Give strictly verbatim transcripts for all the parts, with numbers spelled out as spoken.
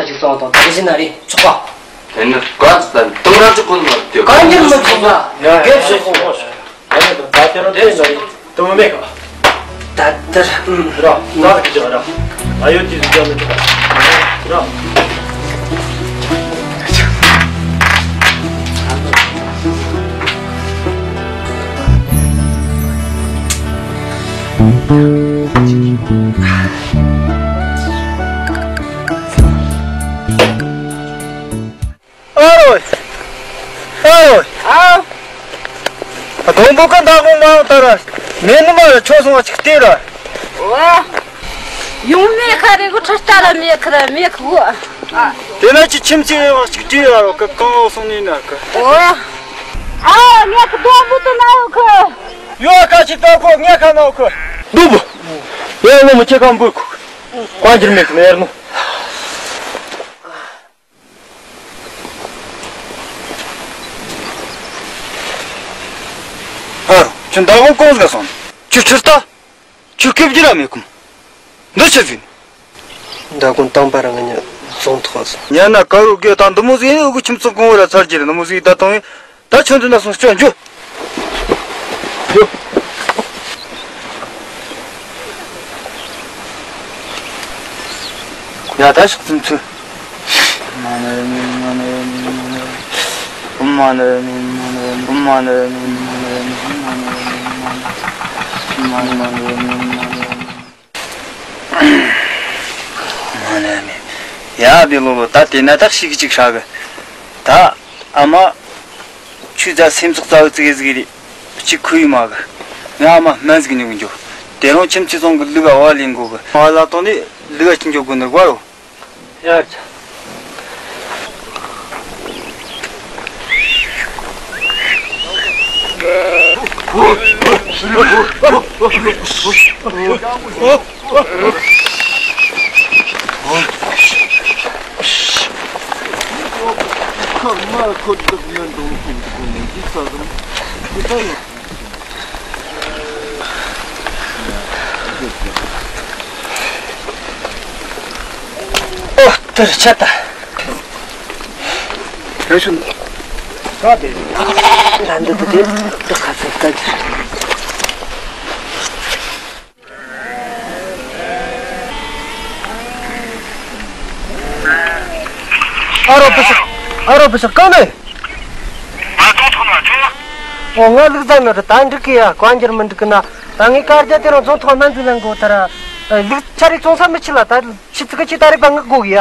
ཅིག་སོང་དང་དེ་བཞིན་ན་རེ་ཆོག་པ། དེ་ནི་བཀའ་ཙམ་དུང་ར་ཅིག་ཀུན་མ་བསྡུ་བཀའ་འགྱུར་མི་ཚོགས་ལ་དགེ་བཤེས་ཁོང་། ད་དེ་རང་དེ་ལ་དུ་མི་མེད་ག་ད་དེར་ར་ང་གི་ཅག་ར་ཨ་ཡོད་དེ་ཟིག་ཡང་མི་ཐུབ་ར། ཨ་རོ། ཨ་རོ། ཨ། སྡོང་པོ་གི་མདའ་དགོང་མ་འོང་ད་ར། མེད་ནི་མ་ར་ཆོ་སོང་བ་ཅིག་ལྟོས་ར། ཨོ། ཡོང་མེད་ཁ་རེ་གོ་ཁྲི་ལྟ་ལ་མེད་ཁ་ར་མེད་ཁ་གོ། དེ་ན་ཅི་ཁྱིམ་ཚེས་ཡོང་བ་ཅིག་ལྟོས་ར་རོ་གི་གང་ལོག་སོང་ནི་ན་གི། ཨོ། ཨ་ངས་ཁ་སྡོང་པོ་དུ་ན་འོ་ཁ། ཡོ་ཁ་ཅིག་ལྟ་ཁོ་ངས་ཁ་ན་འོ་ཁ། སྡོང་པོ། ཡ་ངོ་མི་ཁྱེད་གང་འབོད་ཁོ། དཀོན་མཆོག་མེད་ཁ་མེད་ནོ། ཨ། ཁྱོད་མདའ་དགོང་གང་ཟིག་ག་སོང་། ཁྱོད་ཁྲིར་ལྟ། ཁྱོད་སྐེ་བརྒྱུད་ར་མེད་ཁུམ། འདི་ཆི་ཟིག་མདའ་དགོང་བཏང་པ་ར་ང་ཉ་བཙོང་ཐོག་སོང་། ཉ་ན་དཀར་རོ་སྐེ་དང་འདི་མོ་ཟིག་ཡིན་ནི་འུ་གི་ཁྱིམ་ཚང་གང་བོ་ར་ཚར་གྱི་རེད། འདི་མོ་ཟིག་ད་བཏང་ཡིན། ད་ཁྱོད་འདི་ན་སོང་སྐྱོད་འཇུ། འཇུ། ཡ་ད་ཕྱོགས་ཙམ་ཚུལ། ཡ་བི་ལོ་ལོ་ད་དེ་ན་ད་ཤི་གི་ཅིག་ཧྲ་གི། ད་ཨ་མ། ཆུ་རྫ་སེམས་ཚོགས་རྩ་བའི་ཙི་གེ་ཟིག་རེད། གཅིག་ཁུ་ཡི་མ་གི། ང་ཨ་མ་སྨན་ཟིག་ཉོ་གི་འཇོག་དེ་རིང་ཁྱིམ་མཚེས་ཚང་གི་ལུག་ཨ་བ་ལེན་གོ་གི། ང་ལ་བཏང་ནས་ལུག་ཨ་ཅིག་འཇོག་དགོས་ནི་བར་རོ། ཡ་ཆ། ཁ་མ་ཁོ་འདུག་མི་འདུག་ཁུངས་ཁུངས་ནས་འདི་ས་ཙམ་འདི་ལྟ་ཡོད། ཨོ་དེར་ཆད་ད། རེ་ཞུ། ད་འདི་འདི་འདི་ཁ་ཚ་ད། ཨ་རོ་བུ་ཤ། ཨ་རོ་བུ་ཤ་གང་ནས། ང་ཚོང་ཐོག་ན་ཅི། ཨོ་ང་ལུག་རྫ་ནི་རེད་ད་འགྲིག་གི་ཡ་བཀའ་འགྱུར་མི་འགྲིག་གི་ན་ད་ངས་དཀར་རྒྱ་དེ་རང་ཚོང་ཐོག་སྨན་རྫས་ལེན་དགོས་ད་ར། ལུག་ཆ་རེ་བཙོང་ས་མི་ཆི་ལ་ད་ཆི་ཚི་གི་ཆི་ད་རེ་པ་ངག་དགོས་གི་ཡ།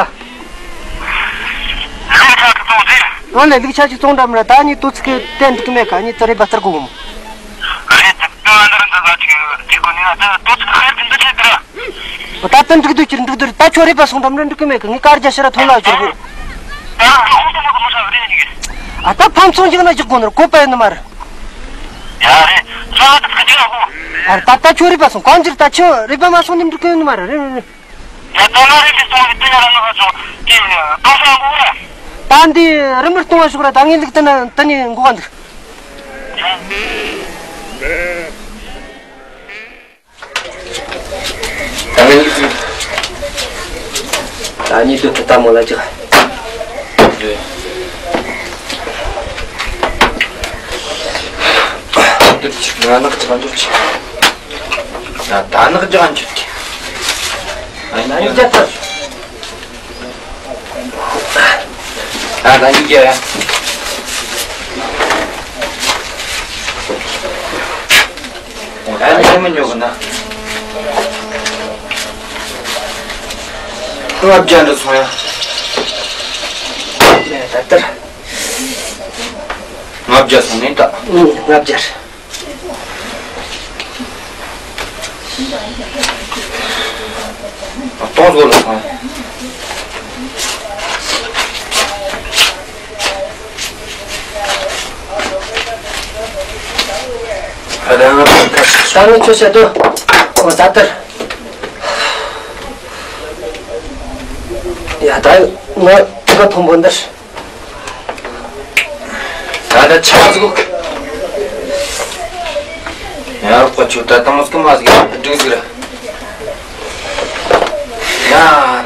ལུག་ཆ་གི་བཙོང་རེད། ཨ་ལས་ལུག་ཆ་ཅིག་བཙོང་འདྲ་མི་ར་ད་ནི་ཏོ་ཚི་གི་དེ་འགྲིག་གི་མེད་ག་ནི་ད་རེ་པ་སྟར་དགོས་གི་མོ། ཨ་ནི་ད་ད་འདི་ར་འདི་ཟ་ཅིག་འགྲིག་གི་ནི་ན་ད་ཏོ་ཚི་གི་ཧ་ཡ་འདི་ཆི་ད་ར། ད་ལྟ་འགྲིག་འདུག་ཅིར་འགྲིག་འདུག་ད་ཁྱོད་རེ་པ་སོང་འགྲམ་རེ་འགྲིག་གི་མེད་གི་ངས་དཀར་རྒྱ་ཕྱི་ར་ཐོན་ལ་བཅུག་གི། ཨ་ད་ཕམ་ཚོང་ཅིག་ན་ཅིག་དགོ་ནོར་གོ་པ་ཡིན་ནི་མ་རེད། ཡ་རེད། ཚོང་ལ་ད་ཁ་ཅིག་ལ་གོ། ཨ་ད་ལྟ་ཁྱོད་རེ་པ་སོང་གང་ཅིར་ད་ཁྱོད་རེ་པ་མ་སོང་ནི་འགྲིག་གི་ཡོད་ནི་མ་རེད་རེད་རེད། ཡ་ད་ང་རེ་པ་སོང་ནི་དེ་ཡ་ར་ང་ཧ་ཆོག་དེ་ཏོག་ས་གོ་ར། ད་འདི་རི་མོར་གཏོང་བ་ཞོག་ར་ད་ངས་ལུག་ད་ན་ད་ནི་འགོ་ག་འདུག་ད་ངས་ད་ཉིད་དུ་ད་མོ་ལ་ཅིག་ང་ནག་ཅིག་འཇོག་ཅིག་ད་ད་ནག་ཅིག་འཇོག་ཅིག་ཨ་ནག་ཅིག་ད། ཨ་ད་ཡིན་གྱི། ཨ་ནི་མི་ཉོ་གི་ན། ལྔ་བརྒྱ་འདི་སོང་ཡ། ད་ལྟར། ལྔ་བརྒྱ་སོང་ནས་ད། ལྔ་བརྒྱ། སྟོང་སྒོ་ལ་སོང་། ད་ནི་ཁྱོད་བཤད་དོ། ཨོ་ད་ལྟར། ཡ་ད་ང་ད་ཕུང་པོ་འདིར། ད་ལྟ་ཆག་ཟིག་ཡ་རོགས་པ་ཆུ་ད་ཏང་སྐུ་མ་ཟིག་འགྲིག་ཟིག་ར། ཡ།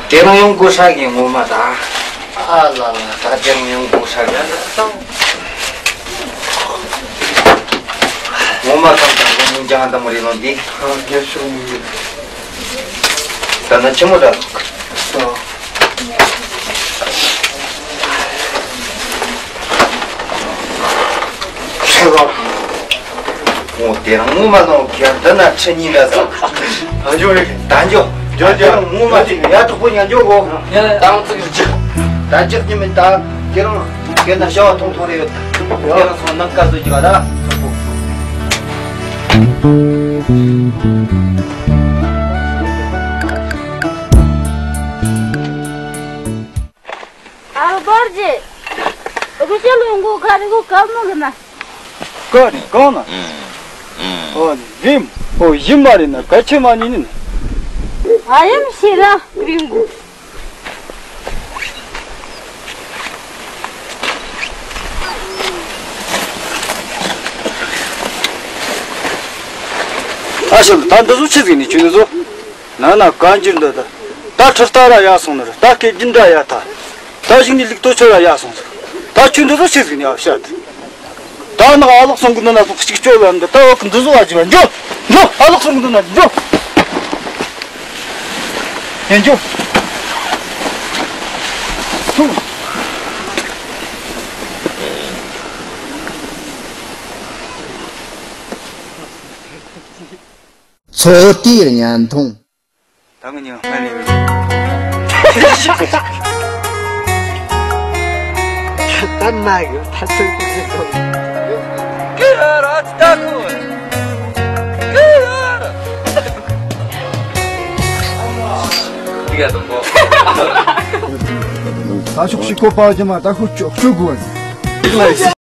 དེ་རིང་ཡོང་དགོས་ས་གི་ངོ་མ་ད། ཨ་ལ་ལ། ད་དེ་རིང་ཡོང་དགོས་ས་གི། ངོ་མ་ཁམས་དང་ངོ་མ་ཅང་དང་མོ་རེ་ལོང་འདི། ཨ། རྒྱལ་སོང་མི་ཡོད། ད་ན་ཆི་མོ་ད། ཨ། ཁྱེད་ལ། ངོ་དེ་རང་ངོ་མ་ནོ་གྱ་འདི་ན་ཁྲི་གཉིས་འདྲ་ཟ། ད་འཇོག་རེད། ད་འཇོག་འཇོག་འཇོག་ངོ་མ་དེ་ཡ་དོག་པོ་ཉན་འཇོག་གོ། ཡ་ད་ང་ཚོ་གི་ཅི། ད་འཇོག་གི་མིན་ད། དེ་རང་གན་ད་ཤ་བ་ཐོང་ཐོང་རེ་ཡོད། དེ་རང་སོང་ནམ་དཀའ་བཟོ་གི་ལ་ད། ཨ་རོ་རྡོ་རྗེ། འུ་ཤ་ལོ་མགོ་ཁ་རི་གོ་ཀ་མོ་གི་ན། ཀ་རི་གང་ན། ཨོ་རིམ། ཨོ་ཡིན་མ་རེད་ན་ག་ཆེ་མ་ཉིན་ནི། ཨ་ཡམ་ཤེ་ར་རིང་གུ། ཨ་ཤ་ད་འདི་ཚོ་ཆི་ཟིག་ནི་ཆུ་འདི་ཚོ། ན་ན་གང་ཅིར་འདི་ད། ད་ཁྲི་རྟ་ར་ཡ་སོང་ནི་རེད། ད་སྐད་རྒྱུན་འདྲ་ཡ་ད། ད་ཞིག་ནི་ལིག་ཏོ་ཆོ་ར་ཡ་སོང་ཟིག། ད་ཆུ་འདི་ཚོ་ཆི་ཟིག་ནི་ཨ་བཤད། ད་ནག་ཨ་ལགས་སོང་གི་འདི་ན་ཚོ་གཅིག་སྤྱོད་ལ་འདི་ད་འོག་གི་འདི་ཚོ་ཨ་ཅི་བ་འཇོ། ནོ་ཨ་ལགས་སོང་གི་འདི་ན་འཇོ། ཡ་འཇོ། ཐུང་། ཚོ་ལྟའི་བརྙན་ཐུང་། ད་ངི་ཉི་མ་ནི། ད་ན་གི་ད་ཚོད་ཀྱི་ཟིན་ཐོག་ཀི་ཡ་ར་ཏ་ཀུ། ཀི་ཡ་ར། ཏི་ག་དང་པོ། ད་ཤོག་ཤི་ཁོ་པ་ཇི་མ་ད་ཁུ་ཅོག་ཅོག་གོ།